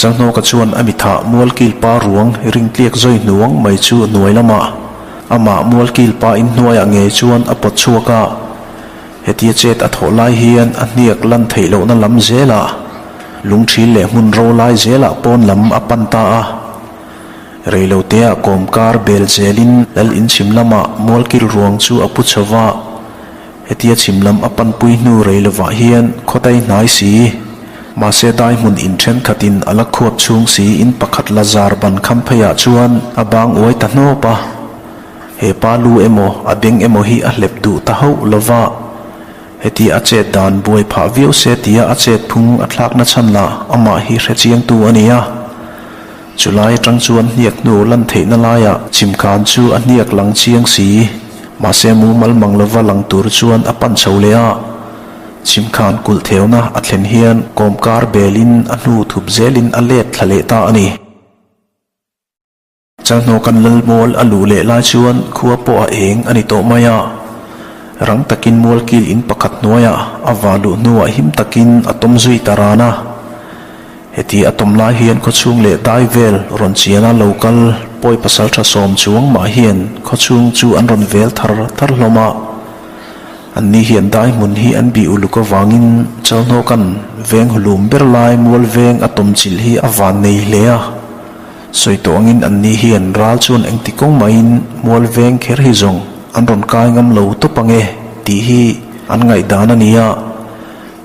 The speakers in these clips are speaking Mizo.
Chalhnawka chuan a mithah Mualkil pa ruang ringtliak zawi hnuang mai chu hnuai lamah amah Mualkil pa inhnuaiah ngei chuan a pawt chhuak a. Hetia chet a thawh lai hian a hniak lan theih lohna lam zelah lungthil leh hmun ro lai zelah pawn lam a pan ta a. Reiloteah kawmkar bel zelin lal inchhim lamah Mualkil ruang chu a pu chho va. Hetia chhim lam a panpui hnu rei lovah hian khawtai hnai si, mahse dai hmun in thenkhatin a la khuap chhung si in pakhat la zar ban kham pheiah chuan a bang uai ta hnawp a. He pa lu emaw a beng emaw hi a hlep duh ta hauh lova, hetia a chet dan buai phah viau se tia a chet phung a thlakna chhan lah amah hi hre chiangtu a ni a. Chulai atang chuan hniak hnu lan theihna laiah chhimkhan chu a hniak lang chiang si. Mahse mumal mang lova lang tur chuan a pan chho leh a. Chhimkhan kulh theuna a thlen hian kawmkar belin a hnu thup zelin a let thla leh ta a ni. Chalhnawh kan Lalmual a luh leh lai chuan khua pawh a eng a ni tawh mai a. Rang takin mualkil in pakhat hnuaiah a va luh hnuah him takin a tawm zui ta ran a. Heti a tawm lai hian khawchhung leh dai vel rawn chiana lo kal pawi pasaltha sawm chuang mah hian khawchhung chu an rawn vel thar thar hlawm a. Anni hian dai hmun hi an bih uluk avangin Chalhnawka'n veng hulum ber lai mual veng a tawm chilh hi a van nei hle a. Sawi tawh angin anni hian ral chuan engti kawng mahin mual veng kher hi zawng an rawn kai ngam lo tawp ang e tih hi an ngaihdan a ni a.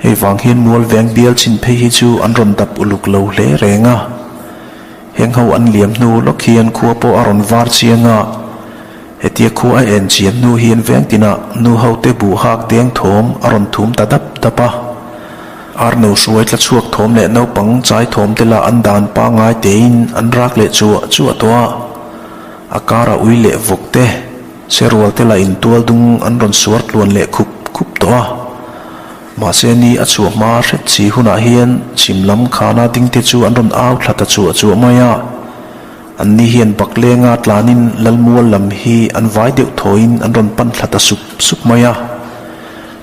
Hei vang hian mual veng bial chin phei hi chu an rawn dap uluk lo hle reng a. Heng ho an liam hnu lawk hian khua pawh a rawn var chiang a. Hetia khua a en chian hnu hian veng tinah nu ho te buh hak deng thawm a rawn thum ta dap dap a. Arno hruai tla chhuak thawm leh naupang chai thawm te lah an dan pangngai tein an rak leh chuah chuah tawh a. A kara ui leh vawk te, serual te lah intual dung an rawn suar tluan leh khup khup tawh a. Mahse ni a chhuah hma hret si hunah hian chhim lam khana ding te chu an rawn au thla ta chuah chuah mai a. Anni hian Baklenga tlanin Lalmual lam hi an vai deuh thawiin an rawn pan thla ta sup sup mai a.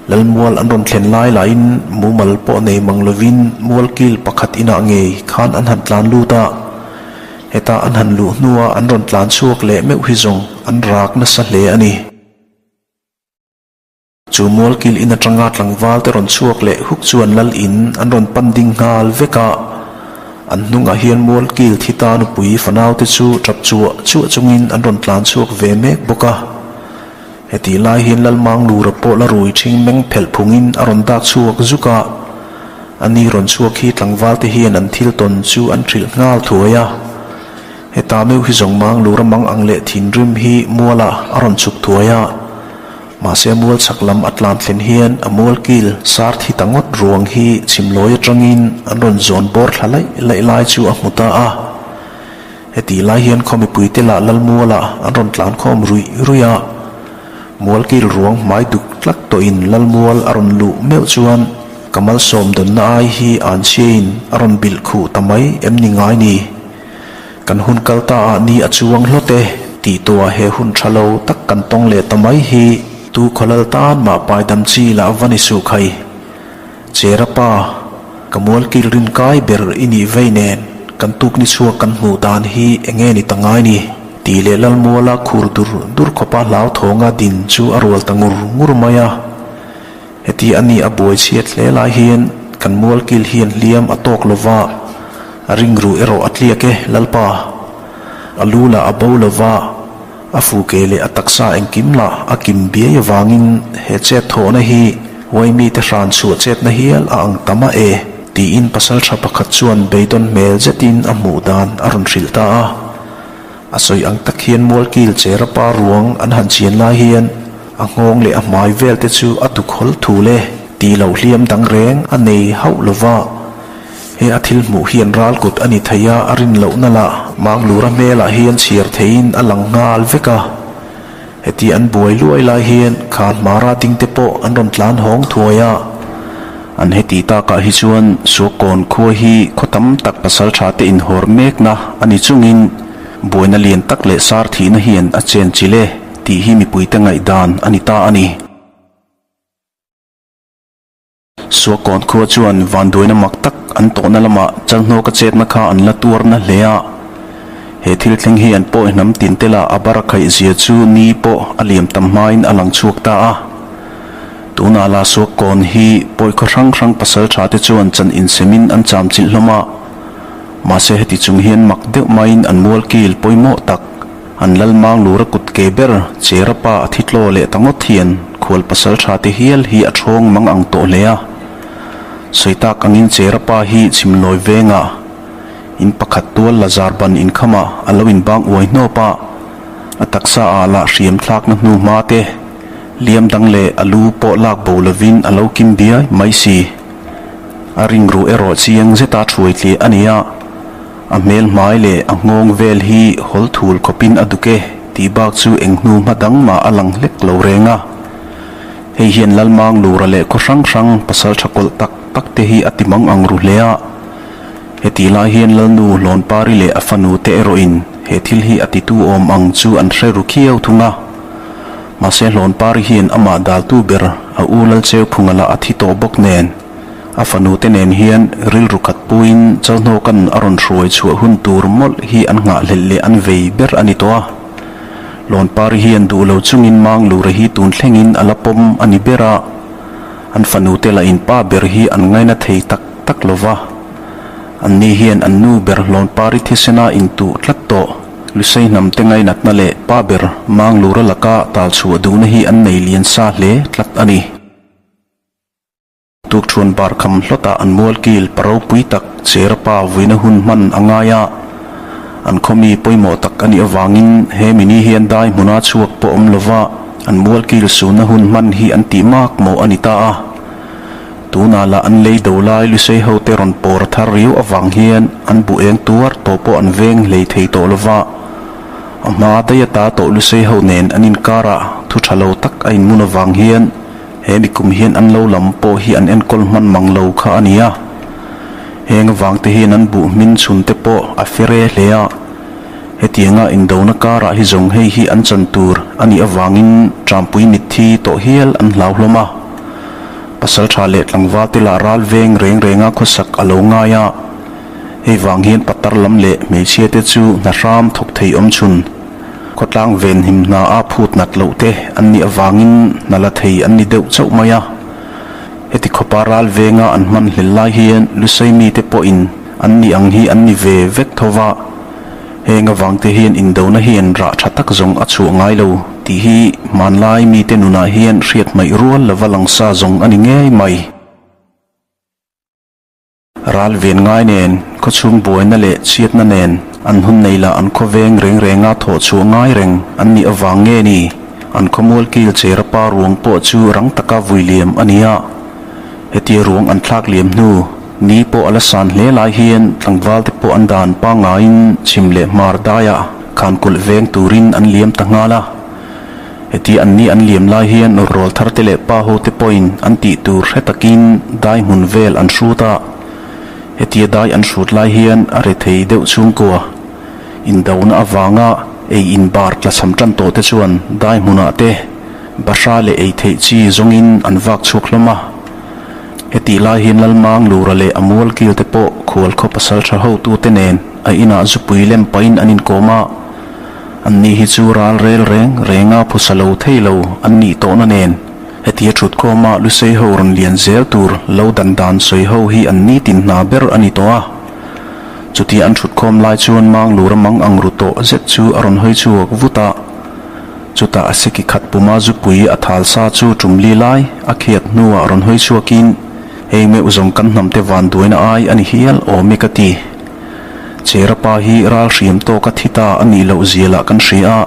Lalmual an rawn thlen lai lahin mumal pawh nei mang lovin mualkil pakhat inah ngei khan an han tlan lut a. Heta an han luh hnua an rawn tlan chhuak leh meuh hi zawng an rak nasa hle a ni. Chu mualkil in atanga tlangval te rawn chhuak leh huk chuan lal in an rawn pan ding nghal vek a. An hnungah hian mualkil thi ta nupui fanau te chu tap chuah chuah chungin an rawn tlan chhuak ve mek bawk a. Hetih lai hian Lalmanglura pawh la rui ṭhing meng phelh phungin a rawn dak chhuak zuk a. Ani rawn chhuak hi tlangval te hian an thil tawn chu an hrilh nghal thuai a. Heta meuh hi zawng Manglura mang ang leh thinrim hi mualah a rawn chhuk thuai a. Mahse mual chhak lam a tlan thlen hian a mual kil sar thi ta ngawt ruang hi chhimlawi atangin an rawn zawn bawr thla laih laih lai chu a hmu ta a. Hetih lai hian khaw mipuite lah Lalmualah an rawn tlan khawm ruih ruih a. Mualkil ruang hmai duk tlak tawhin Lalmual a rawn luh meuh chuan ka malsawm dawnna ai hi an chhiain a rawn bilh khuh ta mai em ni ngai ni. Kan hun kal ta ah ni a chuang hlawt e tih tuah he hun tha lo tak kan tawng leh ta mai hi tu khawlal tan mah paidam chi lah va ni suh khai. Chera pa, ka mualkil rin kai ber i nih vei nen kan tuk ni chhuak kan hmuh dan hi eng nge ni ta ngai ni? Tih leh Lalmuala khur dur dur khawpa hlauthawnga din chu a rual ta ngur ngur mai a. Heti a nih a buai chhiat hle lai hian kan mualkil hian hliam a tawk lo va, a ringruh erawh a tliak e, Lalpa. A lu lah a bo lo va, a fuke leh a taksa engkim lah a kim biai avangin he chet thawhna hi Uaimite hran chhuah chetna hial a ang ta mah e, tiin pasaltha pakhat chuan beidawn hmel zetin a hmuh dan a rawn hrilh ta a. A sawi ang tak hian mualkil chera pa ruang an han chian lai hian a nghawng leh a hmai vel te chu a tukhawl thul e tih loh hliam dang reng a nei hauh lo va. He a thil hmuh hian ral kut a ni thei a, a rin lohna lah Manglura hmelah hian chhiar theiin a lang nghal vek a. Heti an buai luai lai hian khan hmara ding te pawh an rawn tlan hawng thuai a. An heti takah hi chuan Suakawn khua hi khaw tam tak pasal tha te inhawr mekna a ni chungin buaina lian tak leh sar thihna hian a chen chil e tih hi mipuite ngaihdan a ni ta a ni. Suakawn khua chuan vanduaina mak tak an tawhna lamah Chalhnawka chetna kha an la tuar na hle a. He thil thleng hi an pawi hnam tin tela a bar a khaih zia chu ni pawh a liam tam hmain a lang chhuak ta a. Tunah la Suakawn hi pawi khaw hrang hrang pasal tha te chuan chan insemin an cham chilh hlawm a. Mahse heti chung hian mak deuh maiin an mualkil pawimawh tak An lal mang lura kut ke ber Chera pa a thi tlaw leh ta ngawt hian khual pasal tha te hial hi a thawng mang ang tawh hle a. Sawi tak angin Chera pa hi chhimlawi vengah in pakhat tual la zar ban inkhamah a lo inbang uai hnawp a, a taksa ah lah hriam thlakna hnu hma te liam dang leh a lu pawh lak bo lovin a lo kim biai mai si. A ringruh erawh chiang zeta thuai tliah a ni a. A hmel hmai leh a nghawng vel hi hawl thul khawpin a duk e tih bak chu eng hnu hma dang mah a lang hlek lo reng a. Hei hian Lalmang Lura leh khaw hrang hrang pasal tha kawlh tak tak te hi a ti mang ang ru hle a. Hetih lai hian Lalnu Hlawnpari leh a fanu te erawhin he thil hi a titu awm ang chu an hre ru khiau thung a. Mahse Hlawnpari hian amah daltu ber a u Lalcheuphunga lah a thi tawh bawk nen, A fanute nen hian rilru khat puiin Chalhnawka'n a rawn hruai chhuah hun tur mawlh hi an nghahhlelh leh an vei ber a ni tawh a. Lawnpari hian duh lo chungin Manglura hi tun thlengin a la pawm a ni ber a, an fanute lah in pa ber hi an ngaina thei tak tak lo va. Anni hian an nu ber Lawnpari thisena intuh tlat tawh Lusei hnamte ngainatna leh pa ber Manglura laka talchhuah duhna hi an nei lian sa hle tlat a ni. Tukṭhuan bar kham hlawtah an mualkil pa ropui tak Chera pa vuina hun hman a ngai a, an khawmi pawimawh tak a nih avangin he mini hian dai hmuna chhuak pawh awm lova an mualkil sunna hun hman hi an tih mak mawh a ni ta a. Tunah lah an lei do lai Lusei hote rawn pawr a thar riau avang hian an buh eng tuar tawh pawh an veng hlei thei tawh lova, a hma daih ata tawh Lusei ho nen an inkarah thu ṭha lo tak a inmun avang hian He mikum hian an lo lam pawh hi an enkawl hman mang lo kha a ni a. Heng avangte hian an buh hmin chhun te pawh a fere hle a. Hetianga indona karah hi zawng hei hi an chan tur a nih avangin Trampui mitthi tawh hial an hlau hlawm a. Pasaltha leh tlangval te lah ral veng reng renga khawsak a lo ngai a. Hei vang hian patar lam leh hmeichhia te chu hna hram thawk thei awm chhun. Khawtlang venhim hna a phut nat loh te an nih avangin hna la thei an ni deuh chauh mai a. Heti khawpa ral venga an hman hlel lai hian Lusei mite pawhin an nih ang hi an ni ve vek tho va. Heng avangte hian indona hian rah tha tak zawng a chhuah ngai lo tih hi hmanlai mite nunah hian hriat hmaih rual lova langsa zawng a ni ngei mai. Ral ven ngai nen, khawchhung buaina leh chhiatna nen an hun nei lah an khawveng reng renga thawh chhuah ngai reng an nih avang nge ni? An khawmual kil chera pa ruang pawh chu rang taka vui liam a ni a. Hetia ruang an thlak liam hnu ni pawh a la san hle lai hian tlangval te pawh an dan pangaiin chhim leh hmar daiah khan kulh veng turin an liam ta nghal a. Heti an ni an liam lai hian rawl thar te leh pa ho te pawhin an tih tur hre takin dai hmun vel an hrut a. Hetia dai an hrut lai hian a rethei deuh chhungkua indona avanga ei in bar tlachham tan tawh te chuan dai hmunah te bahra leh ei theih chi zawngin an vak chhuak hlawm a. Hetih lai hian Lalmang Lura leh a mualkil te pawh khual khaw pasal tha hotute nen a inah zupui lem pahin an inkawm a. Anni hi chu ral rel reng renga phusa lo thei lo an nih tawhna nen hetia thutkhawma Lusei ho rawn lian zel tur lo dan dan sawi ho hi an nitin hna ber a ni tawh a. Chutia an thutkhawm lai chuan Manglura mang ang ru tawh zet chu a rawn hawi chhuak vut a. Chutah a seki khat puma zupui a thal sa chu tum li lai a khiat hnuah rawn hawi chhuakin, Hei meuh zawng kan hnamte vanduaina ai a ni hial awm e ka ti. Chera pa hi ral hriam tawka thi ta a nih loh zia lah kan hria a,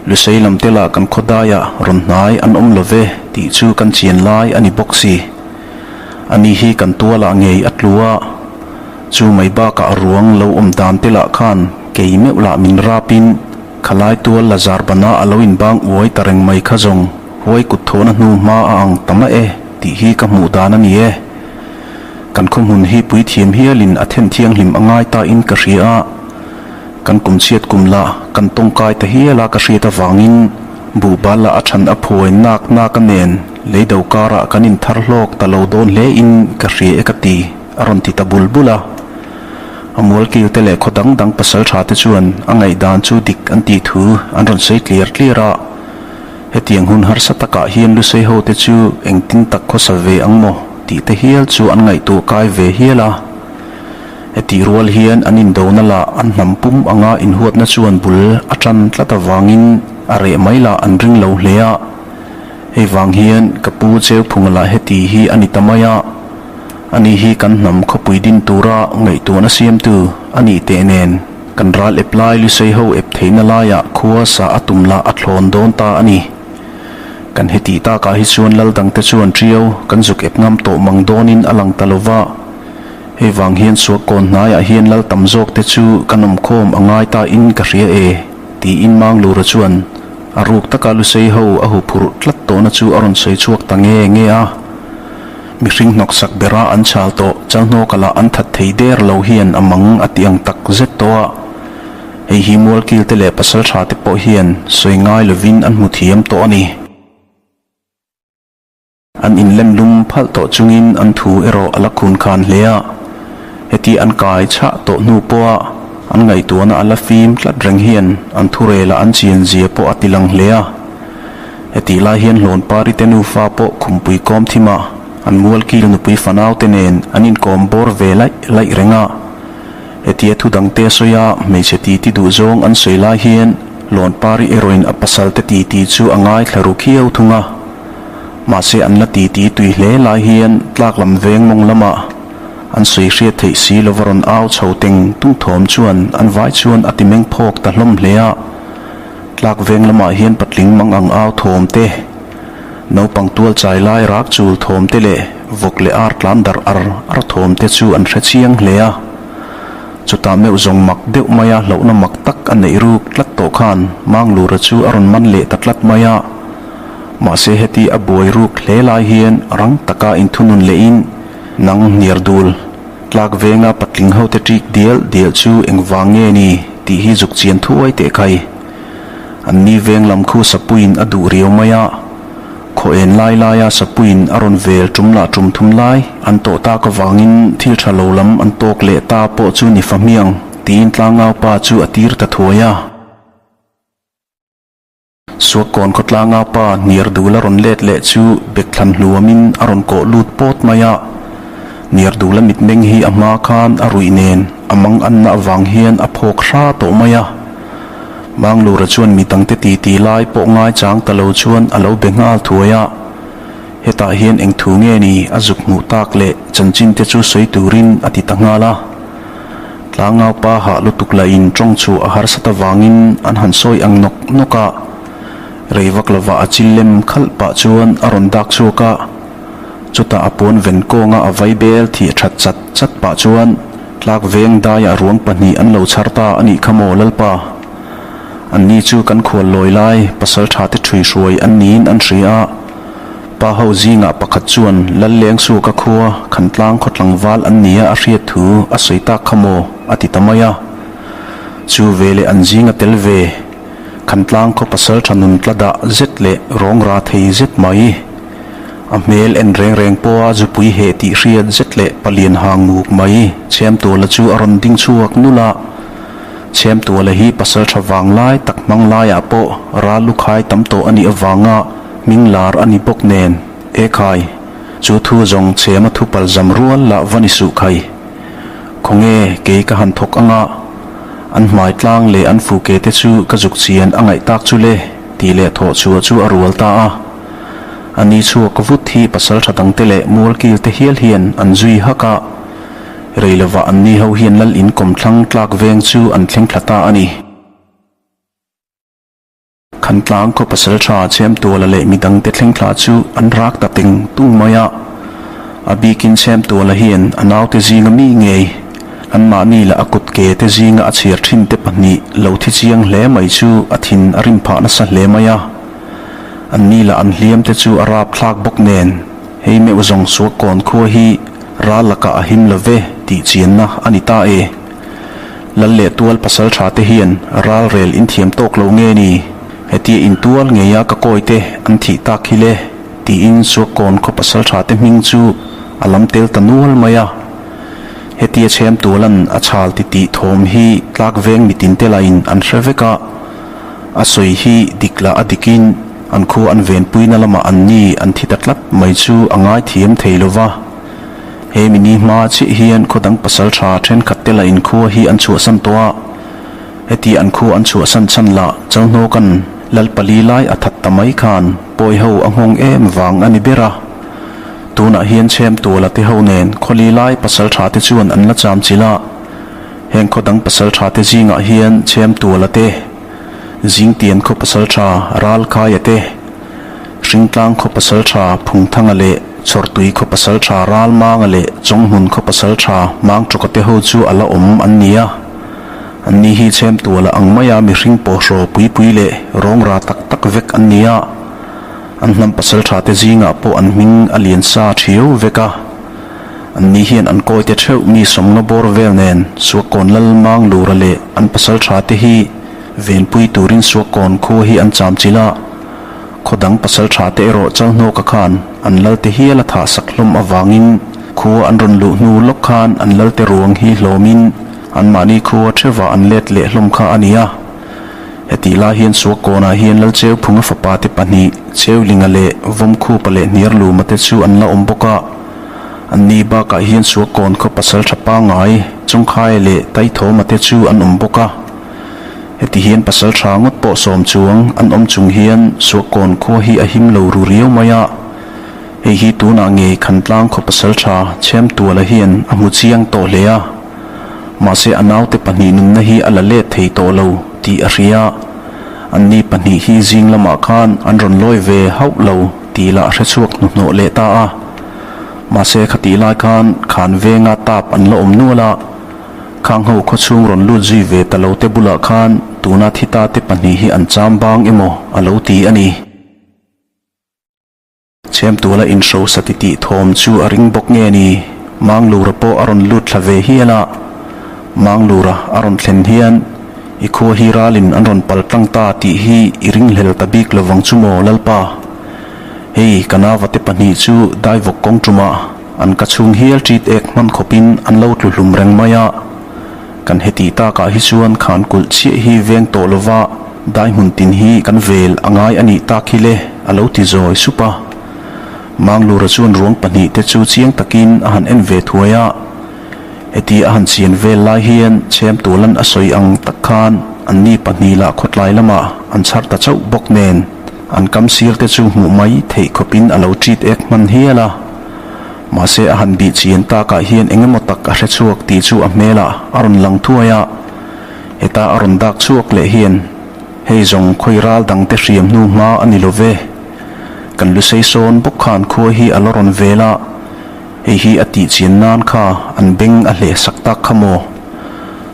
Lusei lam te lah kan khawdaiah rawn hnai an awm lo ve tih chu kan chian lai a ni bawk si. Ani hi kan tualah ngei a tlu a, chu mai bakah ruang lo awm dan te lah khan kei meuh lah min rapin khalai tual la zarbana a lo inbang uai ta reng mai kha zawng huai kut thawhna hnu hma a ang ta mah e tih hi ka hmuh dan a ni e. Kan khawhmun hi puithiam hialin a then thianghlim a ngai ta in ka hria a, kan kum chhiat kum lah kan tawngkai ta hial a ka hriat avangin buhbal lah a than a phuai nak nak a nen. Leido karah kan inthar hlawk ta lo dawn hle in ka hria e ka ti, a rawn ti ta bul bul a. A mualkil te leh khaw dang dang pasal tha te chuan a ngaihdan chu dik an tih thu an rawn sawi tliar tliar a. Hetiang hun harsa takah hian Lusei ho te chu engtin tak khawsa ve ang maw tih te hial chu an ngaihtuah kai ve hial a. Hetih rual hian an indona lah an hnam pum anga inhuatna chuan bul a tan tlat avangin a reh mai lah an ring lo hle a. Hei vang hian ka pu Cheuphunga lah heti hi a ni ta mai a, ani hi kan hnam khawpui din tura ngaihtuahna siamtu a nih teh nen kan ral ep lai Lusei ho ep theihna laiah khua sa a tum lah a thlawn dawn ta a ni. Kan hetih takah hi chuan lal dangte chuan Ṭiau kan zuk ep ngam tawh mang dawnin a lang ta lo va. Hei vang hian Suakkawn hnaiah hian lal tam zawk te chu kan awm khawm a ngai ta in ka hria e, tiin Manglura chuan a ruk taka Lusei ho a huphurh tlat tawhna chu a rawn sawi chhuak ta nge nge a. Mihring hnawksak bera an chhal tawh Chalhnawka lah an that thei der lo hian a mang a ti ang tak zet tawh a. Hei hi Mualkil te leh Pasaltha te pawh hian sawi ngai lovin an hmu thiam tawh a ni. An inlem lum phalh tawh chungin an thu erawh a la khun khan hle a, heti an kai chhah tawh hnu pawha an ngaihtuahna a la fim tlat reng hian an thurela an chian zia pawh a ti lang hle a. Hetih lai hian Hlawnpari te nufa pawh khumpui kawm thim a, an mualkil nupui fanau te nen an inkawm bawr ve laih laih reng a. Hetia thu dangte a sawi a, hmeichhe titi duh zawng an sawi lai hian Hlawnpari erawhin a pasalte titi chu a ngaithla ru khiau thung a. Mahse an la titi tui hle lai hian tlak lam veng mawng lamah an sawi hriat theih si lova rawn au chho teng tung thawm chuan an vai chuan a ti meng phawk ta hlawm hle a. Tlak veng lamah hian patling mang ang au thawm te, naupang tual chai lai rak chul thawm te leh vawk leh ar tlan darh ar ar thawm te chu an hre chiang hle a. Chutah meuh zawng mak deuh maia hlauhna mak tak a neih ruk tlat tawh khan Manglura chu a rawn man leh ta tlat mai a. Mahse heti a buai ruk hle lai hian rang taka inthunun lehin nang hniar dul tlak venga patling hote ṭik dial dial chu engvang nge ni tih hi zuk chian thuai teh khai. An ni veng lam khu sapuiin a duh riau mai a, khaw en lai laia sapuiin a rawn vel ṭum lah ṭum thum lai an tawh tak avangin thil ṭha lo lam an tawk leh ta pawh chu ni fahmiang tiin tlangaupa chu a tir ta thuai a. Suakkawn khawtlanga pa hniar dul a rawn let leh chu Bekthlan hluamin a rawn kawh lut pawt mai a. Hniar dul a mitmeng hi a hma khan a ruih nen a mang anna avang hian a phawk hra tawh mai a. Manglura chuan mi dangte titi lai pawh ngaichang ta lo chuan a lo be nghal thuai a. Hetah hian eng thu nge ni a zuk hmuh tak leh chanchin te chu sawi turin a ti ta nghal a. Tlangau pa hah lutuk lahin tawng chu a harsat avangin an han sawi ang nawk nawk a, rei vak lovah a chil lem khalh pah chuan a rawn dak chhuak a, chutah a puan ven kawnga a vai bel thih that chat chat pah chuan tlak veng daiah ruang pahnih an lo chhar ta a nih kha maw Lalpa? Anni chu kan khual lawi lai pasal tha te ṭhui hruai an niin an hria a. Pa ho zingah pakhat chuan Lallengsuaka khua Khantlang khaw tlangval an nia a hriat thu a sawi tak kha maw a ti ta mai a. Chu ve leh an zinga tel ve Khantlang khaw pasal tha nun tla dah zet leh rawng ra thei zet mai. A hmel en reng reng pawha zupui heh tih hriat zet leh palian hang muk mai Chhemtuala chu a rawn ding chhuak nulh a. Chhemtuala hi pasal tha vanglai tak hmang laiah pawh ral lukhai tam tawh a nih avanga Hming lar a ni bawk nen, E khai, chu thu zawng chhema thu pal zam rual lah va ni suh khai. Khawnge kei ka han thawk anga, an hmai tlang leh an fu ke te chu ka zuk chian a ngaih tak chu le, tih leh thawh chhuah chu a rual ta a. A ni chhuak vut hi pasal tha dangte leh mualkil te hial hian an zui hak a, rei lovah an ni ho hian lal in kawmthlang tlak veng chu an thleng thla ta a ni. Khantlang khaw pasal tha Chhemtuala leh midangte thleng thla chu an rak ta teng tung mai a. A bikin Chhemtuala hian a naute zinga mi ngei, anmahni lah a kut ke te zinga a chhiar thin te pahnih lo thi chiang hle mai chu a thin a rim phah nasa hle mai a. Anni lah an hliam te chu a rap thlak bawk nen, hei meuh zawng Suakkawn khua hi ral lakah a him lo ve tih chianna a ni ta e. Lal leh tual pasal tha te hian ral rel in thiam tawk lo nge ni? Hetia in tual ngeia ka kawi te an thih tak hi le? tiin Suakkawn khaw pasalṭha te hming chu a lam tel ta nual mai a. Hetia chhemtualan a chhal titih thawm hi tlak veng mitin te lahin an hre vek a, a sawi hi dik lah a dikin an khua an venpuina lamah an ni an thi ta tlat mai chu a ngaithiam thei lo va. He mini hma chiah hian khaw dang pasalṭha thenkhat te lahin khua hi an chhuahsan tawh a. Heti an khu an chhuahsan chhan lah Chalhnawka'n Lal pali lai a that ta mai khan pawi ho a nghawng em vang a ni ber a. Tunah hian Chhemtuala te ho nen khawli lai pasal tha te chuan an la cham chilh a. Heng khaw dang pasal tha te zingah hian Chhemtuala te, Zingtian khaw pasal tha Ralkhaia te, Hringtlang khaw pasal tha Phungthanga leh Chhawrtui khaw pasal tha Ralmanga leh Chawnghmun khaw pasal tha Mangtawka te ho chu a la awm an ni a. An ni hi chhem tuala ang maia mihring pawhraw pui pui leh rawngra tak tak vek an ni a, an hnam pasal tha te zingah pawh an hming a lian sa thiau vek a. An ni hian an kawi te theuh mi sawmnga bawr vel nen Suakkawn Lal Manglura leh an pasal tha te hi venpui turin Suakkawn khua hi an cham chilh a, Khaw dang pasal tha te erawh Chalhnawka khan an lal te hial a thah sak hlawm avangin khua an rawn luh hnu lawk khan an lal te ruang hi hlawmin anmahni khua theva an let leh hlawm kha a ni a. Hetih lai hian Suakkawnah hian Lalcheuphunga fapa te pahnih Cheulinga leh Vawmkhupa leh Hniarluma te chu an la awm bawk a. Anni bakah hian Suakkawn khaw pasal tha pangngai Chawngkhaia leh Taithawma te chu an awm bawk a. Heti hian pasal tha ngawt pawh sawm chuang an awm chung hian Suakkawn khua hi a him lo ru riau mai a. Hei hi tunah ngei Khantlang khaw pasal tha Chhemtuala hian a hmu chiang tawh hle a. Mahse a naute pahnih nunna hi a la let thei tawh lo tih a hria. Anni pahnih hi zing lamah khan an rawn lawi ve hauh lo tih lah a hrechhuak hnuhnawh leh ta a. Mahse khatih lai khan khan venga tap an la awm nual a. Khang ho khawchhung rawn lut zui ve ta lo te bulah khan tuna thi ta te pahnih hi an cham bang emaw a lo ti a ni. Chhemtuala inhrosa ti tih thawm chu a ring bawk nge ni? Manglura pawh a rawn lut thla ve hial a. Manglura a rawn thlen hian i khua hi ralin an rawn pal tlang ta tih hi i ringhlel ta bik lovang chu maw Lalpa? Hei ka nava te pahnih chu daivawk kawng tumah An ka chhung hial ṭit ek hman khawpin an lo tlu hlum reng mai a. Kan heti takah hi chuan khan kulh chiah hi veng tawh lova dai hmun tin hi kan vel a ngai a nih tak hi le, a lo ti zawi sup a. Manglura chuan ruang pahnih te chu chiang takin a han en ve thuai a. Heti a han chian vel lai hian Chhemtualan a sawi ang tak khan anni pahnih lah khawtlai lamah an chhar ta chauh bawk nen an kam sir te chu hmuh mai theih khawpin a lo ṭit ek hman hial a. Mahse a han bih chian takah hian eng emaw tak a hre chhuak tih chu a hmelah a rawn lang thuai a. Heta a rawn dak chhuak leh hian hei zawng khawi ral dangte hriam hnu hma a ni lo ve. Kan lusei sawn bawk khan khua hi a la rawn vel a. Hei hi a tih chian nan kha an beng a hleh sak tak kha maw?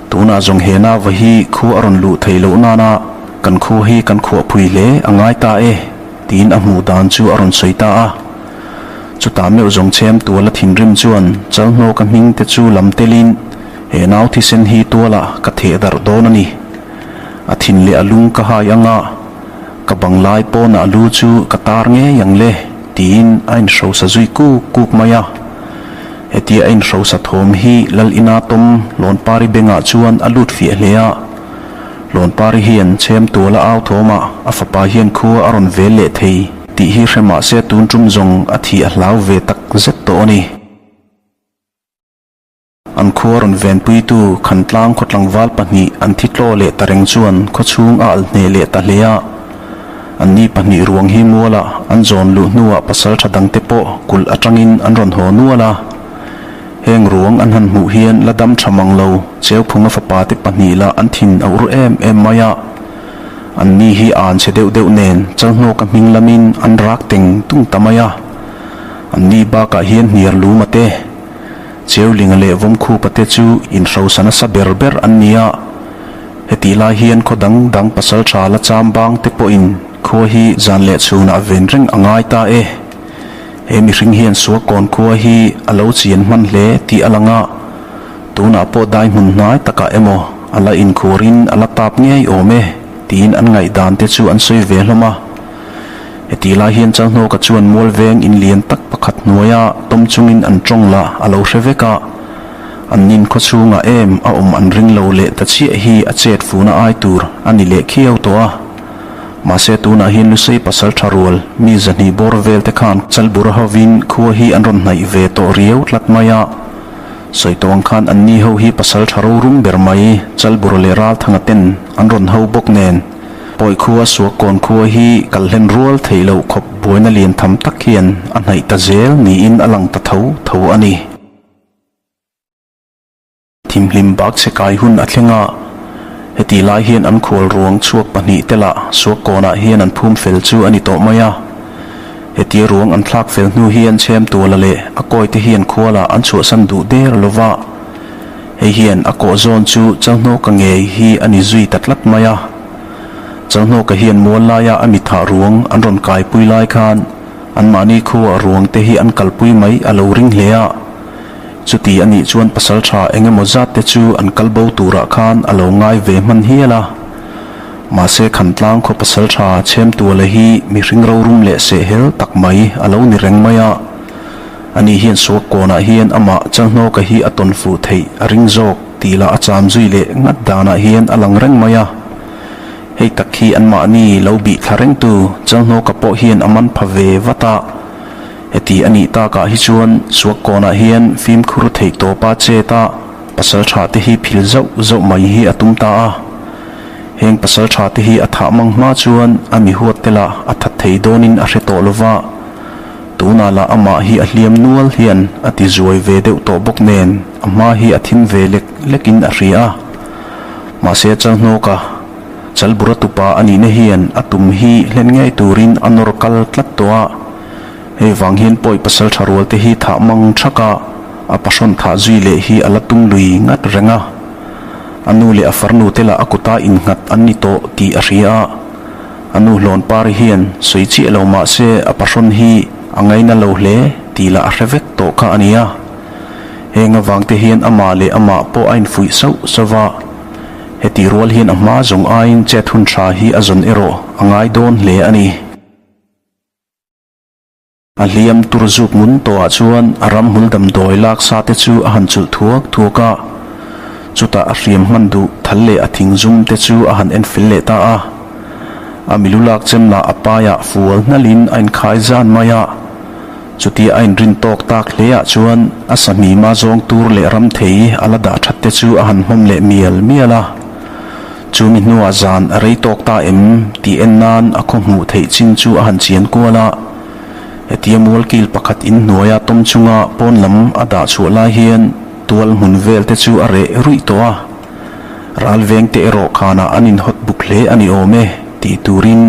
Tunah zawng he nava hi khua a rawn luh theih loh nana kan khua hi kan khuahphui hle a ngai ta e, tiin a hmuh dan chu a rawn sawi ta a. Chutah meuh zawng chhem tuala thinrim chuan Chalhnawka hming te chu lam telin he nau thisen hi tualah ka theh darh dawn a ni. A thin leh a lung ka hai anga Ka banglai pawnah lu chu ka tar ngei ang le, tiin a inhrosa zui kuk kuk mai a. Hetia a inhrosa thawm hi Lal Ina tawm Lawnpari bengah chuan a lut fiah hle a. Lawnpari hian chhem tuala au thawmah a fapa hian khua a rawn vel leh thei tih hi hre mah se tun tum zawng a thih a hlau ve tak zet tawh a ni. An khua rawn venpuitu Khantlang khaw tlangval pahnih an thi tlaw leh ta reng chuan khaw chhung a alh hneh leh ta hle a. Anni pahnih ruang hi mualah an zawn luh hnuah pasal tha dangte pawh kulh atangin an rawn haw nual a. Heng ruang an han hmuh hian la dam tha mang lo Cheuphunga fapa te pahnih lah an thin a ur em em mai a. Anni hi an chhe deuh deuh nen Chalhnawka hming lamin an rak teng tung ta mai a. Anni bakah hian hniar luma te. Cheulinga leh Vawmkhupa te chu inhrosa nasa ber ber an ni a, hetih lai hian khaw dang dang pasal tha la cham bang te pawhin khua hi zan leh chhunah ven reng a ngai ta e. He mihring hian Suakawn khua hi a lo chian hman hle tih a lang a, tunah pawh dai hmun hnai takah emaw a la inkhurin a la tap ngei awm e tiin an ngaihdan te chu an sawi ve hlawm a. Hetih lai hian Chalhnawka chuan mual veng in lian tak pakhat hnuaia tawm chungin an tawng lah a lo hre vek a. An nin khawchhungah em a awm an ring lo leh ta chiah hi a chet funa ai tur a ni leh khiau tawh a. Mahse tunah hian Lusei pasal tha rual mi 200 bawr vel te khan Chalbura hovin khua hi an rawn hnaih ve tawh riau tlat mai a. Sawi tawh ang khan anni ho hi pasal tha rorum ber mai Chalbura leh Ralthanga ten an rawn ho bawk nen Pawi khua Suakkawn khua hi kal hlen rual theih loh khawp buaina lian tham tak hian a hnaih ta zel niin a lang ta tho tho a ni. Thimhlim bak chhe kai hun a thleng a, hetih lai hian an khual ruang chhuak pahnihte lah Suakkawnah hian an phum fel chu a ni tawh mai a. Hetia ruang an thlak fel hnu hian Chhemtuala leh a kawite hian khualah an chhuahsan duh der lo va, hei hian a kawh zawn chu Chalhnawka ngei hi a ni zui ta tlat mai a. Chalhnawka hian mual laia a mithah ruang an rawn kaipui lai khan anmahni khuaa ruangte hi an kalpui mai a lo ring hle a. Chuti a nih chuan pasal tha eng emaw zat te chu an kal bo turah khan a lo ngai ve hman hial a. Mahse Khantlang khaw pasal tha Chhemtuala hi mihring rorum leh sehhel tak mai a lo ni reng mai a. Ani hian Suakkawnah hian amah Chalhnawka hi a tawn fuh theih a ring zawk tih lah a cham zui leh ngat danah hian a lang reng mai a. Hei tak hi anmahni lo bih thla rengtu Chalhnawka pawh hian a man pha ve vat a. Heti a nih takah hi chuan Suakkawnah hian fimkhur theih tawpa chet a, pasal tha te hi phil zauh zauh mai hi a tum ta a. Heng pasal tha te hi a thah mang hma chuan a mi huat te lah a that thei dawnin a hre tawh lo va. Tunah lah amah hi a hliam nual hian a ti zuai ve deuh tawh bawk nen a hma hi a thim ve lek lekin a hria a. Mahse Chalhnawka Chalbura tupa a nihna hian a tum hi hlen ngei turin a nawr kal tlat tawh a. Hei vang hian pawi pasal tha rual te hi thah mang thak a, a pahrawn thah zui leh hi a la tum lui ngat reng a. A nu leh a farnu te lah a kuta innghat an ni tawh tih a hria a. A nu hlawn pari hian sawi chiah lo mah se a pahrawn hi a ngaina lo hle tih lah a hre vek tawh kha a ni a. Heng avang te hian amah leh amah pawh a infuih sauh sauh a. Hetih rual hian a hma zawng aiin chet hun tha hi a zawn erawh a ngai dawn hle a ni. A hliam tur zuk ngun tawhah chuan a ramhmul damdawi lak sa te chu a han chulh thuak thuak a. Chutah a hriam hman duh thal leh a thing zum te chu a han en fel leh ta a. A milu lak chem lah a paiah fual hnalhin a inkhai zan mai a. Chutia a inrin tawk tak hleah chuan a sahmima zawng tur leh ram thei a la dah that te chu a han hmawm leh mial mial a. Chu mi hnuah zan a rei tawk ta em tih en nan a khaw hmuh theih chin chu a han chian kual a. Hetia mualkil pakhat in hnuaia tawm chunga pawn lam a dah chhuah lai hian tual hmun vel te chu a reh ruih tawh a. Ral veng te erawh khanah an inhawt buk hle a ni awm e tih turin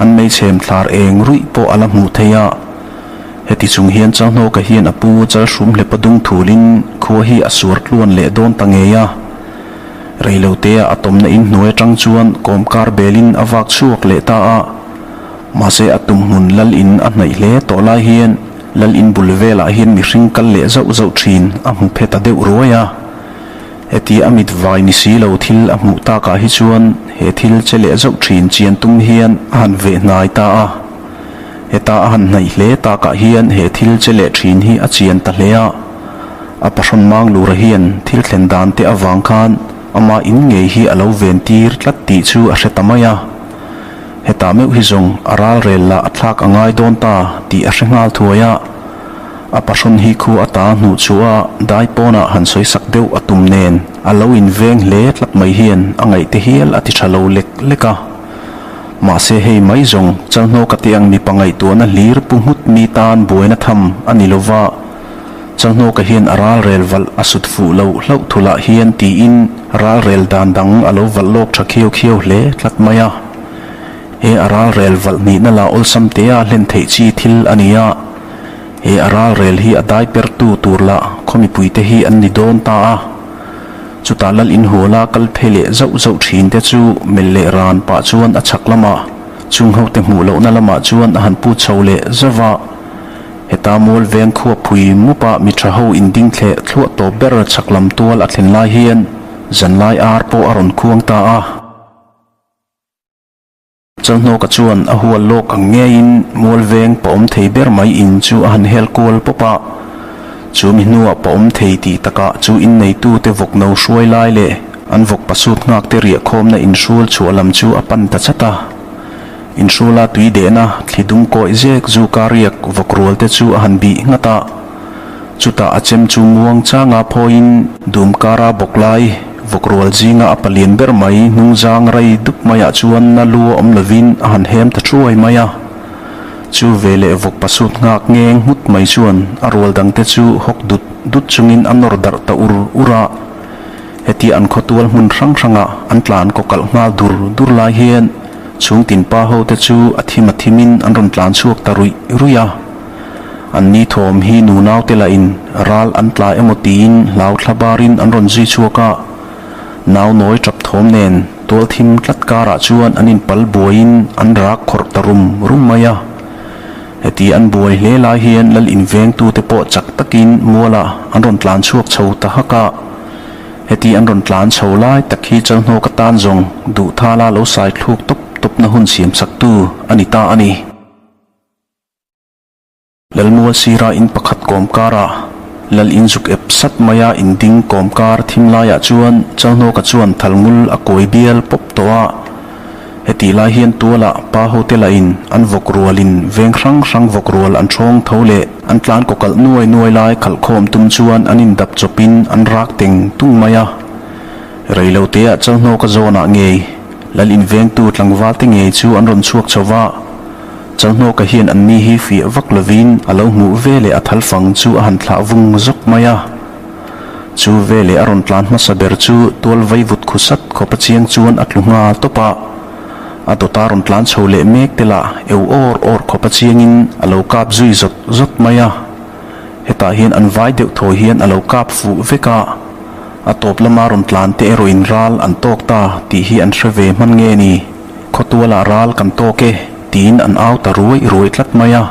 an meichhem thlar eng ruih pawh a la hmuh theih a. Heti chung hian Chalhnawka hian a pu Chalhrum hlepa dung thulin khua hi a suar tluan leh dawn ta ngei a. Reilotea a tawmna in hnuai atang chuan kawmkar belin a vak chhuak leh ta a. Mahse a tum hmun lal in a hnaih hle tawh lai hian lal in bul velah hian mihring kal leh zauh zauh thin a hmu phe ta deuh ruai a. Hetia a mit vai ni si lo thil a hmuh takah hi chuan he thil che leh zauh thin chian tum hian a han veh hnai ta a. Heta a han hnaih hle takah hian he thil che leh thin hi a chian ta hle a. A pahrawn mang lura hian thil thlen dan te avang khan ama in ngei hi a lo ven tir tlat tih chu a hre ta mai a. Hetah meuh hi zawng a ral rel lah a thlak a ngai dawn ta tih a hre nghal thuai a. A pahrawn hi khu a ta hnuh chu a dai pawnah han sawi sak deuh a tum nen a lo in veng hle tlat mai hian a ngaih te hial a ti tha lo lek lek a. Mahse hei mai zawng Chalhnawka te ang mipa ngaihtuahna hlir pu nghut mi tan buaina tham a ni lova. Chalhnawka hian a ralrel valh a sut fuh loh hlauh thulah hian tiin ralrel dan dang a lo valh lawk tha khiau khiau hle tlat mai a. He a ralrel valh nihna lah awlsam tea hlen theih chi thil a ni a. He a ralrel hi a dai pertu tur lah khaw mipuite hi an ni dawn ta a. Chutah lal inhuala kal phe leh zauh zauh thin te chu melh leh ran pah chuan a chhak lamah chung hote hmuh lohna lamah chuan a han put chho leh zauh a. Heta mual veng khua phui mupa mi tha ho inding thleh thluah tawp ber chhak lam tual a thlen lai hian zanlai ar pawh a rawn khuang ta a. Chalhnawka chuan a hual lawk ang ngeiin Mualveng pawm thei ber mai in chu a han hel kual pawp a. Chu mi hnuah pawm thei tih takah chu inneitute vawk no hruai lai leh an vawk pasut nghakte riahkhawmna inhrul chhuah lam chu a pan ta chat a. Inhrula tui dehna thli dum kawih zek zuka riak vawk rualte chu a han bih nghat a. Chutah a chem chu muang changa phawiin dum kara bawk lai vawk rual zinga a palian ber mai hnungzang rei dup maiah chuan na lu a awm lovin a han hem ta thuai mai a. Chu veleh vawk pasut nghak ngeng nghut mai chuan a rual dangte chu hawk dut dut chungin a nawr darh ta ur ur a. Hetia an khawtual hmun hrang hranga an tlan kawkalh nghal dur dur lai hian chhungtin pa hote chu a thim a thimin an rawn tlan chhuak ta ruih ruih a. An ni thawm hi nunaute lahin ral an tla emaw tiin hlau thla barin an rawn zui chhuak a, nau nawi tap thawm nen tual thim tlat karah chuan an inpal buaiin an rak khawrh ta rum rum mai a. Heti an buai hle lai hian lal invengtute pawh chak takin mualah an rawn tlan chhuak chho ta hak a. Heti an rawn tlan chho lai tak hi Chalhnawk atan zawng Duhthala lo sai thluk tawp tawpna hun siamsaktu a ni ta a ni. Lalmual sira in pakhat kawm karah Lal in zuk ep sat maia in ding kawm kar thim laiah chuan Chalhnawka chuan thalngul a kawi bial pawp tawh a. Hetih lai hian tualah pa hote lahin an vawk rualin veng hrang hrang vawk rual an ṭhawng tho leh an tlan kawkalh nuai nuai lai khalhkhawm tum chuan an indap chawpin an rak teng tung mai a. Reiloteah Chalhnawka zawnah ngei Lal invengtu tlangvalte ngei chu an rawn chhuak chho va. Chalhnawka hian an ni hi fiah vak lovin a lo hmuh ve leh a thal fang chu a han thlah vung zawk mai a. Chu ve leh a rawn tlan hmasa ber chu tual vai vut khu sat khawp a chiang chuan a tlu nghal tawp a. A dawta rawn tlan chho leh mek te lah eu awr awr khawp a chiangin a lo kap zui zawt zawt mai a. Hetah hian an vai deuh thawi hian a lo kap fuh vek a. A tawp lama rawn tlan te erawhin ral an tawk ta tih hi an hre ve hman nge ni? Khawtualah ral kan tawk e, tiin an au ta ruai ruai tlat mai a.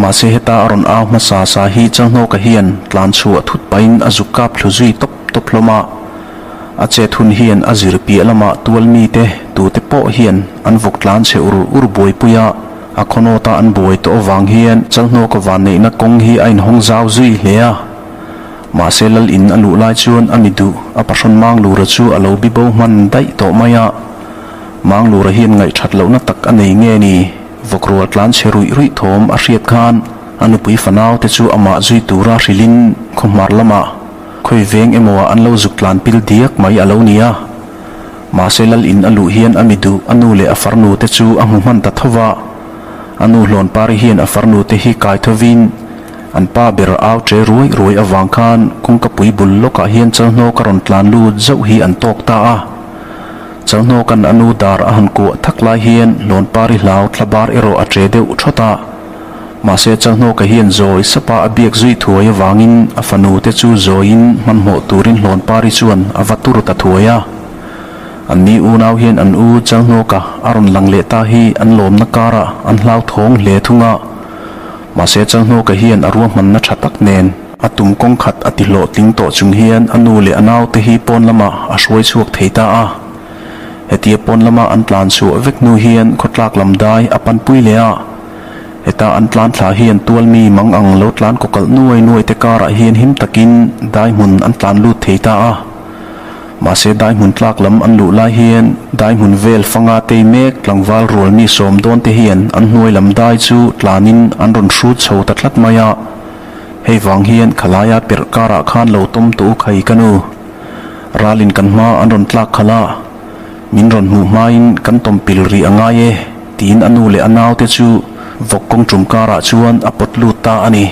Mahse heta a rawn au hmasa sa hi Chalhnawka hian tlan chhuah thut pahin a zuk kap thlu zui tawp tawp hlawm a. A chet hun hian a zir piah lamah tual mite tute pawh hian an vawk tlan chhe ur ur buaipui a, a khawnawta an buai tawh avang hian Chalhnawka vanneihna kawng hi a inhawng zau zui hle a. Mahse lal in a luh lai chuan a mi duh a pahrawn Manglura chu a lo bibo hman daih tawh mai a. Manglura hian ngaihthat lohna tak a nei nge ni? Vawkrual tlan chhe ruih ruih thawm a hriat khan a nupui fanau te chu amah zui tura hrilhin khawhmar lamah khawi veng emaw ah an lo zuk tlan pil diak mai a lo ni a. Mahse lal in a luh hian a mi duh a nu leh a farnu te chu a hmu hman ta tho va. A nu Hlawnpari hian a farnu te hi kai thovin An pa ber au che ruai ruai avang khan kawngkapui bul lawkah hian Chalhnawk a rawn tlan lut zauh hi an tawk ta a. Chalhnawka'n a nu dar a han kuah thak lai hian Hlawnpari hlau thla bar erawh a che deuh thawt a. Mahse Chalhnawka hian zawi sapa a biak zui thuai avangin a fanu te chu zawiin hmanhmawh turin Hlawnpari chuan a va tur ta thuai a. An ni unau hian an u Chalhnawka a rawn lang leh ta hi an lawmna karah an hlauthawng hle thung a. Mahse Chalhnawka hian a ruahmanna tha tak nen a tum kawng khat a ti hlawhtling tawh chung hian a nu leh a naute hi pawn lamah a hruai chhuak thei ta a. Hetia pawn lama an tlan chhuah vek hnu hian khawtlak lam dai a panpui leh a. Heta an tlan thla hian tual mi mang ang lo tlan kawkalh nuai nuai te karah hian him takin dai hmun an tlan lut thei ta a. Mahse dai hmun tlak lam an luh lai hian dai hmun vel fanga tei mek tlangval rual mi sawm dawn te hian an hnuai lam dai chu tlanin an rawn hrut chho ta tlat mai a. Hei vang hian khalaia perh karah khan lo tawm tawh u khai ka nu. Ralin kan hma an rawn tlak khalh a, min rawn hmuh hmain kan tawm pil rih a ngai e tiin a nu leh a naute chu vawk kawng tum karah chuan a pawt lut ta a ni.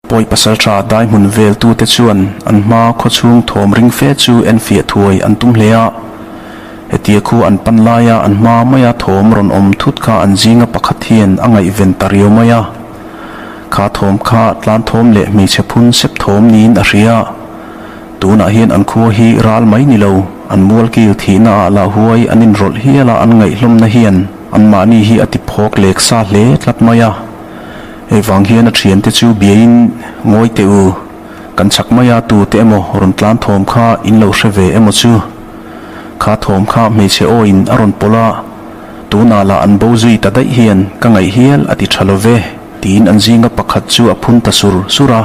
Pawi pasaltha dai hmun vel tute chuan an hma khawchhung thawm ring fe chu en fiah thuai an tum hle a. Hetia khu an pan laia an hma maia thawm rawn awm thut kha an zinga pakhat hian a ngaihven ta riau mai a. Kha thawm kha tlan thawm leh hmeichhe phun sep thawm niin a hria. Tunah hian an khua hi ral mai ni lo, an mualkil thihna ah lah huai an inrawlh hial a an ngaihhlawmna hian anmahni hi a ti phawk lek sa hle tlat mai a. Hei vang hian a thiante chu biain ngawi teh u, kan chak mai a tute emaw rawn tlan thawm kha in lo hre ve emaw chu. Kha thawm kha hmeichhe aw in a rawn pawlh a, tunah lah an bo zui ta daih hian ka ngaih hial a ti tha lo ve, tiin an zinga pakhat chu a phun ta sur sur a.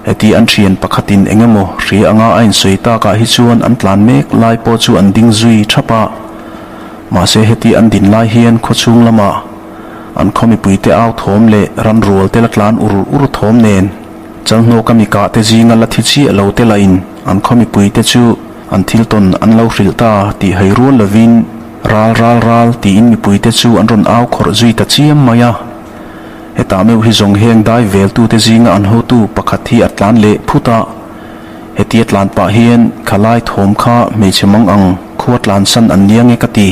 Heti an thian pakhatin eng emaw hria anga a insawi takah hi chuan an tlan mek lai pawh chu an ding zui thap a. Mahse heti an din lai hian khawchhung lamah an khaw mipuite au thawm leh ran rual te la tlan ur ur thawm nen Chalhnawka mi kah te zinga la thi chiah lo te lahin an khaw mipuite chu an thil tawn an lo hrilh ta tih hai rual lovin ral ral ral tiin mipuite chu an rawn au khawrh zui ta chiam mai a. Hetah meuh hi zawng heng dai veltute zinga an hotu pakhat hi a tlan leh phut a. Hetia tlan pah hian khalai thawm kha hmeichhe mang ang khua tlansan an nia nge ka ti.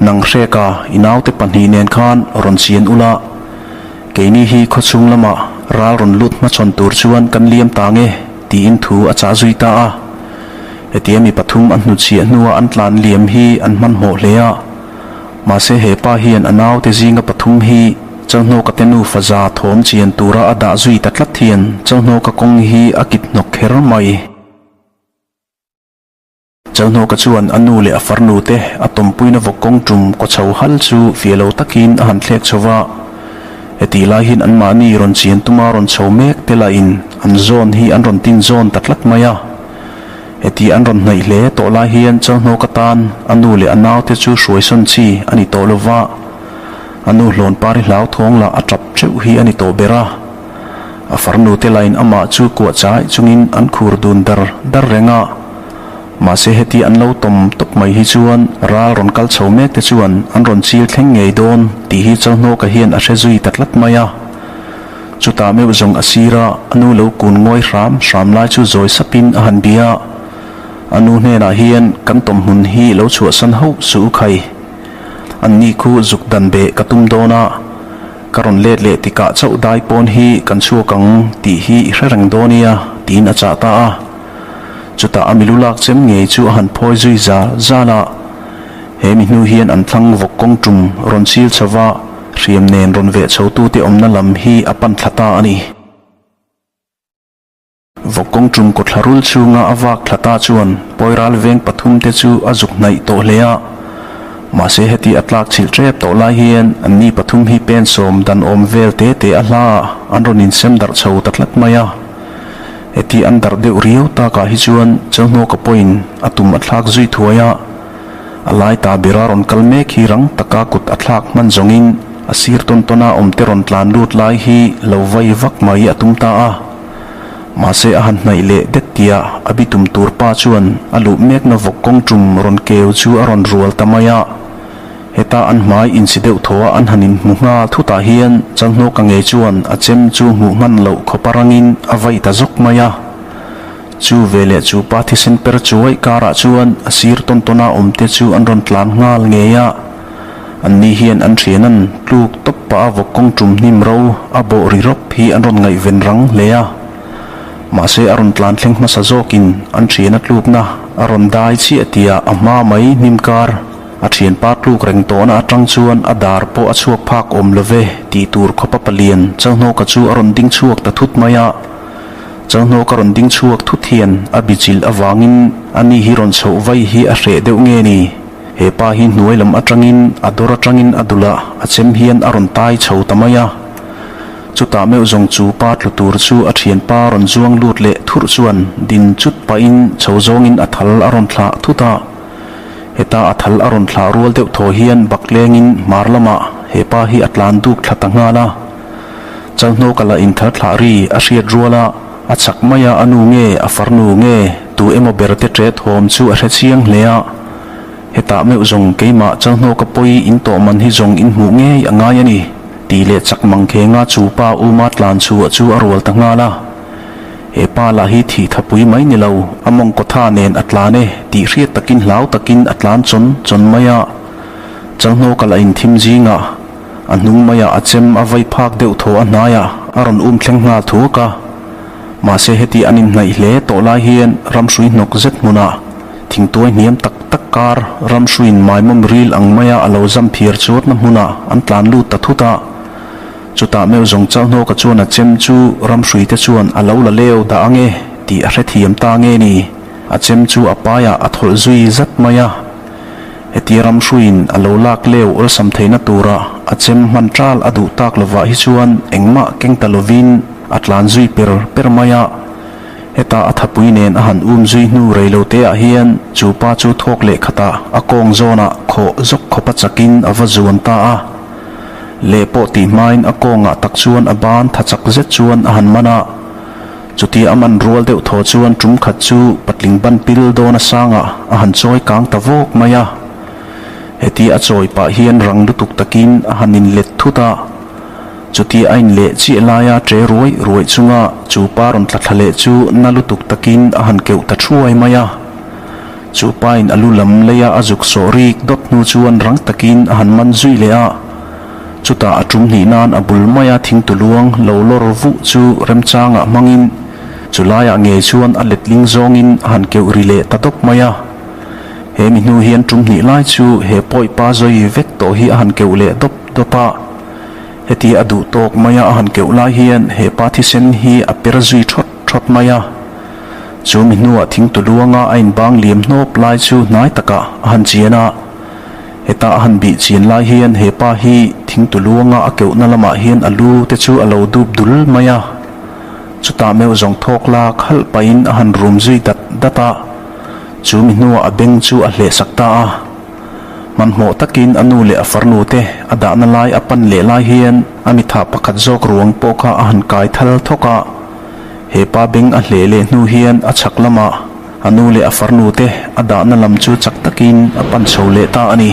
Nang hreka i naute pahnih nen khan rawn chian ula. Keini hi khawchhung lamah ral rawn lut hmachhawn tur chuan kan liam ta nge tiin thu a chah zui ta a. Hetia mi pathum an hnutchhiah hnua an tlan liam hi an hmanhmawh hle a. Mahse he pa hian a naute zinga pathum hi Chalhnawka te nufa za thawm chian tura a dah zui ta tlat hian Chalhnawka kawng hi a kit hnawk kher mai. Chalhnawka chuan a nu leh a farnu te a tawmpuina vawk kawng tum kaw chho hal chu fiah lo takin a han thlek chho va. Hetih lai hian anmahni rawn chian tuma rawn chho mek te lahin an zawn hi an rawn tin zawn ta tlat mai a. Heti an rawn hnaih hle tawh lai hian Chalhnawka tan a nu leh a naute chu hruaisawn chi a ni tawh lo va. A nu hlawn pari hlauthawng lah a tap teuh hi a ni tawh ber a. A farnu te lain amah chu kuah chai chungin an khur dun dar dar reng a. Mahse heti an lo tawm tawp mai hi chuan ral rawn kal chho mek te chuan an rawn chil thleng ngei dawn tih hi Chalhnawka hian a hre zui ta tlat mai a. Chutah meuh zawng a sir a, a nu lo kun ngawi hram hram lai chu zawi sapin a han bia a. A nu hnenah hian kan tawm hmun hi lo chhuahsan hauh suh u khai. Anni khu zuk dan beh ka tum dawn a. Ka rawn let leh tikah chauh dai pawn hi kan chhuak ang tih hi i hre reng dawn nia, tiin a chah ta a. Chutah a milu lak chem ngei chu a han phawi zui zal zal a. He mi hnu hian an thlang vawk kawng tum rawn chil chho va, hriam nen rawn veh chhotute awmna lam hi a pan thla ta a ni. Vawkawng tum kawthla rul chhunga a vak thla ta chuan Pawiral veng pathum te chu a zuk hnaih tawh hle a. Mahse heti a tlak chhilh tep tawh lai hian anni pathum hi pen sawm dan awm vel te te a hla ah an rawn insem darh chho ta tlat mai a. Heti an darh deuh riau takah hi chuan Chalhnawka pawhin a tum a thlak zui thuai a. A lai ta bera rawn kal mek hi rang taka kut a thlak hman zawngin a sir tawn tawna awmte rawn tlan lut lai hi lo vai vak mai a tum ta a. Mahse a han hnaih leh det tia a bitum tur pa chuan a luh mekna vawk kawng tum rawn keu chu a rawn rual ta mai a. Heta an hmai insi deuh thaw a an han inhmu nghal thutah hian Chalhnawka ngei chuan a chem chu hmuh hman loh khawpa rangin a vaih ta zawk mai a. Chu veleh chu pa thisen per chuai karah chuan a sir tawn tawna awmte chu an rawn tlan nghal ngei a. Anni hian an thian an tluk tawp pah a vawk kawng tum hnim ro a bawh ri rawp hi an rawn ngaihven rang hle a. Mahse a rawn tlan thleng hmasa zawkin an thian a tlukna a rawn dai chiah tia a hma mai hnim kar a thianpa tluk reng tawhna atang chuan a dar pawh a chhuak phak awm love tih tur khawpa palian Chalhnawka chu a rawn ding chhuak ta thut mai a. Chalhnawka rawn ding chhuak thut hian a bichilh avangin ani hi rawn chhoh vai hi a hreh deuh nge ni? He pa hi hnuai lam atangin a dawr atangin a dul a, a chem hian a rawn tai chho ta mai a. Chutah meuh zawng chu pa tlu tur chu a thianpa rawn zuang lut leh thurh chuan din chut pahin chho zawngin a thal a rawn thlah thut a. Heta a thal a rawn thlah rual deuh thaw hian bak lengin hmar lamah he pa hi a tlan duk thla ta nghal a. Chalhnawka la inthal thlah ri a hriat rual a, a chak mai a, a nu nge, a farnu nge, tu emaw ber te ṭe thawm chu a hre chiang hle a. Hetah meuh zawng keimah Chalhnawka pawi in tawh man hi zawng in hmuh ngei a ngai a ni, tih leh chak mang khenga chu pa uma tlan chhuah chu a rual ta nghal a. He pa lah hi thih thapui mai ni lo, a mawngkaw tha nen a tlan e tih hriat takin hlau takin a tlan chawn chawn mai a. Chalhnawka lah in thim zingah a hnung maiah a chem a vai phak deuh thaw a hnaiah a rawn um thleng nghal thuak a. Mahse heti an inhnaih hle tawh lai hian ramhrui hnawk zet hmunah Thingtuai hniam tak tak kar ramhruiin maimawm ril ang maia a lo zam phiar chuatna hmunah an tlan lut ta thut a. Chutah meuh zawng Chalhnawka chuan a chem chu ramhruite chuan a lo la leu dah ange tih a hrethiam ta nge ni. A chem chu a paiah a thawlh zui zat mai a. Hetia ramhruiin a lo lak leu awlsam theihna tura a chem hman ṭal a duh tak lovah hi chuan engmah keng ta lovin a tlan zui per per mai a. Heta a thapui nen a han um zui hnu rei lo te ah hian chu pa chu thawk leh khatah a kawng zawnah khawh zawk khawp a chakin a va zuan ta a. Leh pawh tih hmain a kawngah tak chuan a ban tha chak zet chuan a han man a. Chutia a man rual deuh thaw chuan tum khat chu patling ban pil dawn a sangah a han chawi kang ta vawk mai a. Hetia a chawi pah hian rang lutuk takin a han inlet thut a. Chutia a inleh chiah laia ṭe ruai ruai chunga chu pa rawn tla thla leh chu na lutuk takin a han keuh ta thuai mai a. Chu pain a lu lam leia a zuk sawh rik dawt hnu chuan rang takin a han man zui leh a. Chutah a ṭum hnih nan a bul maia thingtuluang lo lawr vuh chu remchangah hmangin chu laiah ngei chuan a letling zawngin a han keuh ri leh ta dawp mai a. He mi hnu hian ṭum hnih lai chu he pawi pa zawi vek tawh hi a han keuh leh dawp dawp a. Heti a duh tawk maia a han keuh lai hian he pa thisen hi a per zui thawt thawt mai a. Chu mi hnuah thingtuluanga a inbang liam hnawp lai chu hnai takah a han chian a. Heta a han bih chian lai hian he pa hi thingtuluanga a keuhna lamah hian a lu te chu a lo dup dul mai a. Chutah meuh zawng thawk lak halh pahin a han rum zui dat dat a. Chu mi hnuah a beng chu a hlehsak ta a. Hmanhmawh takin a nu leh a farnu te a dahna lai a pan leh lai hian a mitha pakhat zawk ruang pawh kha a han kai thal thawk a. He pa beng a hleh leh hnu hian a chhak lamah a nu leh a farnu te a dahna lam chu chak takin a pan chho leh ta a ni.